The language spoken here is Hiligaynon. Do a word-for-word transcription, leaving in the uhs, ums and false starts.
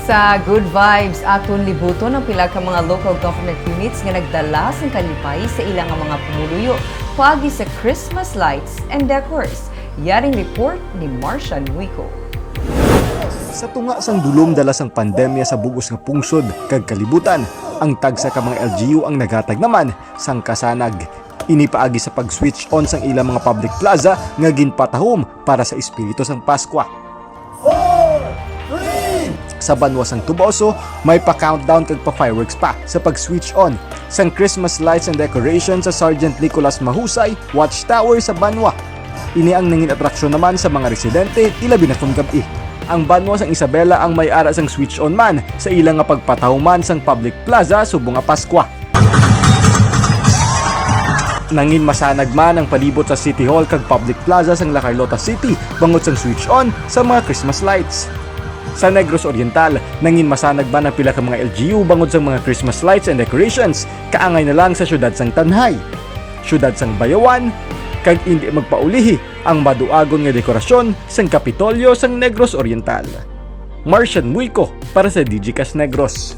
Sa Good Vibes, aton libuton ang pila ka mga local government units nga nagdala sang kalipay sa ila nga mga pumuluyo paagi sa Christmas lights and decors. Yaring report ni Marcian Muico. Sa tunga sang dulom dala sang pandemya sa bug-os nga pungsod kag kalibutan, ang tagsa ka mga L G U ang naghatag naman sang kasanag. Ini paagi sa pag-switch on sang ilang mga public plaza nga ginpatahom para sa espiritu sang Paskwa. Sa banwa sang Tuboso, may pa-countdown kag pa-fireworks pa sa pag-switch on sang Christmas lights and decoration sa Sergeant Nicolas Mahusay Watchtower sa banwa. Ini ang nangin atraksyon naman sa mga residente, ilabi na kon gab-i. Ang banwa sang Isabela ang may ara sang switch on man sa ila nga pagpatahuman sang public plaza subong nga Paskwa. Nangin masanag man ang palibot sa City Hall kag public plaza sang La Carlota City bangod sang switch on sa mga Christmas lights. Sa Negros Oriental, nangin masanag man ang pila ka mga L G U bangod sang mga Christmas lights and decorations, kaangay na lang sa siyudad sang Tanjay, siyudad sang Bayawan, kag indi magpaulihi ang maduagon nga dekorasyon sang Kapitolyo sang Negros Oriental. Marcian Muico para sa Digicast Negros.